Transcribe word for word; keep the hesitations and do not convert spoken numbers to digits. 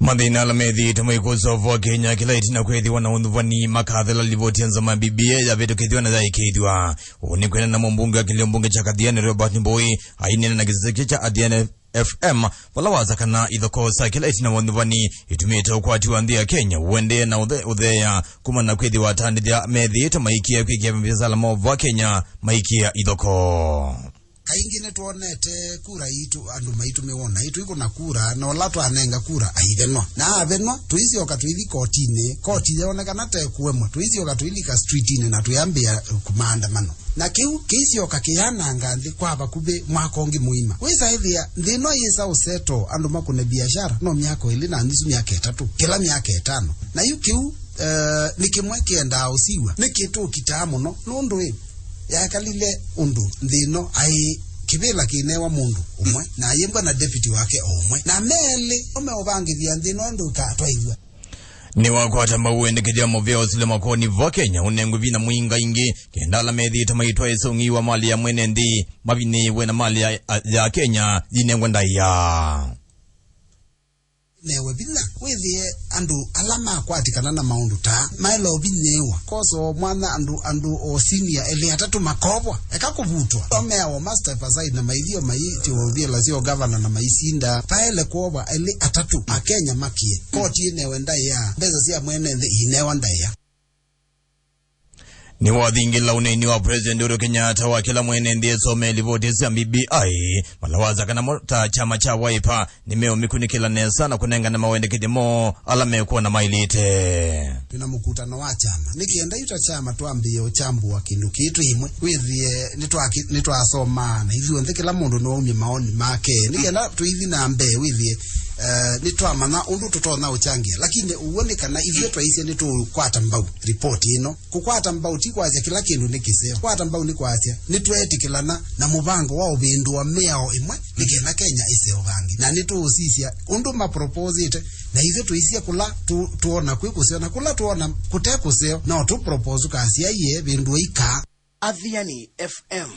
Mathĩna ala methĩĩtwe maikũswa vo Kenya kĩla ĩtina kwĩthĩwa na ũnyuvani makathela livoti ya nzama ya B B I yavĩtũkĩthw'a na yaĩkĩĩthw'a. Ũũ nĩ kwĩanana na mũmbunge wa kĩlio mbunge kya Kathiani Robert Mbũi aineena na kĩsese kya Athiani F M, vala wasakana ithokoo sya kĩla ĩtina wa ũnyuvani itumĩte ũkwati wa nthĩ ya Kenya ũendee na ũthe-, ũtheea kumana na kwĩthĩwa atandĩthya methĩĩtwe maikĩa kwĩkĩa maviasala moo va Kenya maikĩa ithokoo. Kaingĩ nĩtwonete kura itũ, andũ maitũ mĩwona itũ ikũna kura, na ũla twanenga kura aivenwa. Na avenwa, tũisyoka tũithi kotinĩ, koti yoonekana te kũemwa, tũisyoka tũilika streetinĩ na twĩambĩa maandamano. Na kĩu kĩisyoka kĩyananga nthĩ kwa vakuvĩ mwaka ũngĩ mũima. Wĩsa ĩthĩa, nthĩ ĩno yĩsa ũseto, andũ makũne biashara, no myaka ĩlĩ na nusu, myaka ĩtatũ, kĩla myaka ĩtano. Na yu kĩu, eh, nĩ kĩmwe kĩendaa ũsiw'a. Nĩkĩ tũkitaa mũno? Nũndũ ĩ, yakalile ũndũ nthĩ ĩno aĩ kĩvĩla kĩnewa mũndũ ũmwe, na ayĩmbwa na deputy wake o ũmwe. Na me elĩ, no meũvangĩthya nthĩ ĩno ũndũ ĩkatwaĩw'a. Nĩwakwata mbau wendekethya mũvea ũsile makoni va Kenya ũnengwe vinya mwingĩ ĩngĩ, kenda ala methĩĩtwe maitwaĩĩsya ũng'ei wa malĩ ya mwene nthĩ mavinyĩĩwe na malĩ ya, ya Kenya yinengwe ndaĩa. Newe vinya wĩthĩe andũ ala makwatĩkana na maũndũ taa maela ũvinyĩĩwa, koso mwanya andũ, andũ o senior elĩ atatũ makovwa, eka kũvutwa. Ameawa ma step aside na maithio maitiwa ũvĩla syo gavana na maisinda, vaele kwovwa elĩ atatũ ma Kenya makie. Koti ĩnewe ndaĩa, mbesa sya mwene nthĩ iinewa ndaĩa. Nĩwathingĩla ũneeni wa President Uhuru Kenyatta wa kĩla mwene nthĩ esomee livoti sya B B I, vala wasakana mo ta kyama kya Wiper nĩmeũmĩkunĩkĩla nesa na kũnengane mawendekethyo moo ala mekwona maĩlĩte. Twĩna mũkutano wa kyama. Nĩ kenda yu ta kyama twambĩĩe ũkyambũa kĩndũ kĩĩ twĩ ĩmwe. Wĩthĩe nĩtwaki-, nĩtwasomaa na ithyonthe kĩla mũndũ no aumye maoni make. Nĩ kenda tũithi na mbee wĩthĩe, eh, nĩtwamanya ũndũ tũtonya ũkyangĩa. Lakini ũw'o nĩ kana ithyĩ twaisye nĩtũkwata mbau ripoti ĩno. Kũkwata mbau ti kwasya kĩla kĩndũ nĩ kĩseo. Kũkwata mbau nĩ kwasya nĩtweetĩkĩlana na mũvango wa ũvĩndũa mĩao ĩmwe nĩ kenda Kenya ĩseo vangĩ. Na nĩtũũsisya ũndũ maproposĩte, na ithyĩ tũisye kũla tũ-, twoona kwĩ kũseo, na kũla twoona kũte kũseo, no tũpropose ũkasya, "Aiee, vĩndũai kaa." Athiani F M.